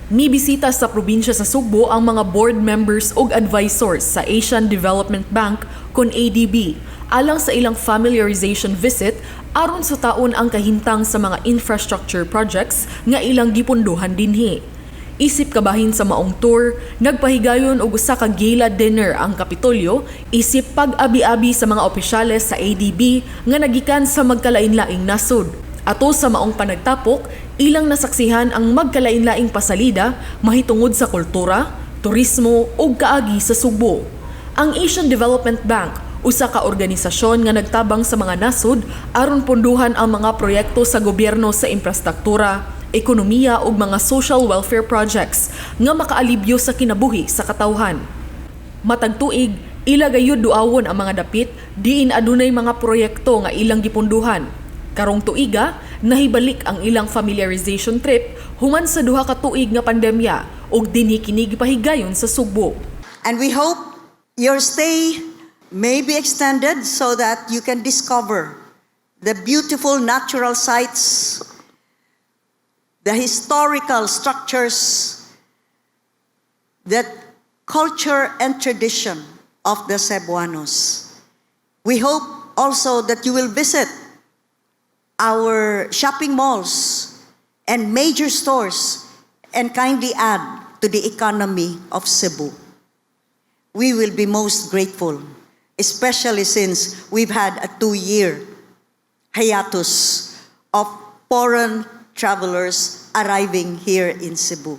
Mibisita sa probinsya sa Sugbo ang mga board members ug advisors sa Asian Development Bank kon ADB alang sa ilang familiarization visit aron sutaon ang kahimtang sa mga infrastructure projects nga ilang gipondohan dinhi. Isip kabahin sa maong tour, nagpahigayon og usa ka gala dinner ang Kapitolyo isip pag-abi-abi sa mga opisyales sa ADB nga nagikan sa magkalain-laing nasod. Ato sa maong panagtapok, ilang nasaksihan ang magkalain-laing pasalida mahitungod sa kultura, turismo ug kaagi sa Sugbo. Ang Asian Development Bank, usa ka organisasyon nga nagtabang sa mga nasod aron pondohan ang mga proyekto sa gobyerno sa imprastruktura, ekonomiya ug mga social welfare projects nga makaalibyo sa kinabuhi sa katawhan. Matag tuig, ila gayud duawon ang mga dapit diin adunay mga proyekto nga ilang gipondohan. Karong tuiga, nahibalik ang ilang familiarization trip human sa 2 ka tuig nga pandemya ug dinhi kini gipahigayon sa Sugbo. And we hope your stay may be extended so that you can discover the beautiful natural sites, the historical structures, the culture and tradition of the Cebuanos. We hope also that you will visit our shopping malls and major stores and kindly add to the economy of Cebu. We will be most grateful, especially since we've had a 2-year hiatus of foreign travelers arriving here in Cebu.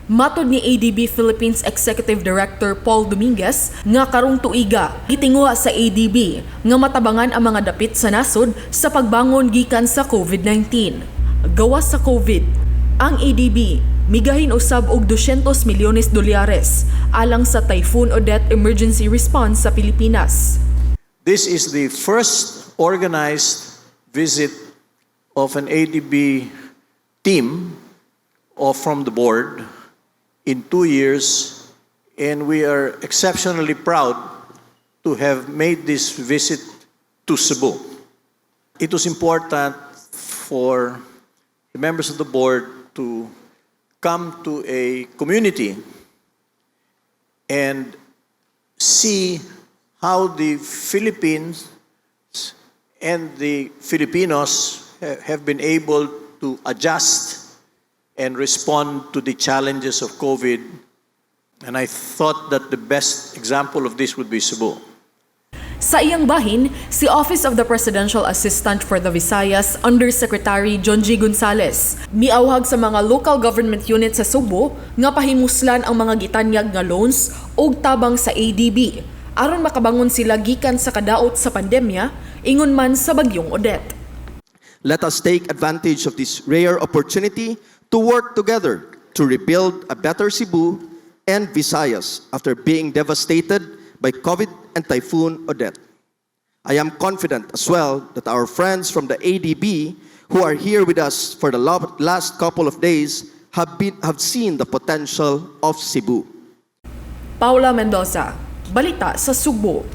Matod ni ADB Philippines Executive Director Paul Dominguez nga karong tuiga gitinguha sa ADB nga matabangan ang mga dapit sa nasod sa pagbangon gikan sa COVID-19. Gawas sa COVID, ang ADB migahin usab og 200 milyones dolyares alang sa Typhoon Odette emergency response sa Pilipinas. This is the first organized visit of an ADB team or from the board in 2 years, and we are exceptionally proud to have made this visit to Cebu. It was important for the members of the board to come to a community and see how the Philippines and the Filipinos have been able to adjust and respond to the challenges of COVID. And I thought that the best example of this would be Cebu. Sa iyang bahin, si Office of the Presidential Assistant for the Visayas Undersecretary John G. Gonzales miawhag sa mga local government units sa Sugbo nga pahimuslan ang mga gitanyag nga loans ug tabang sa ADB aron makabangon sila gikan sa kadaot sa pandemya ingon man sa bagyong Odette. Let us take advantage of this rare opportunity to work together to rebuild a better Cebu and Visayas after being devastated by COVID and Typhoon Odette. I am confident as well that our friends from the ADB who are here with us for the last couple of days have seen the potential of Cebu. Paula Mendoza, Balita sa Sugbo.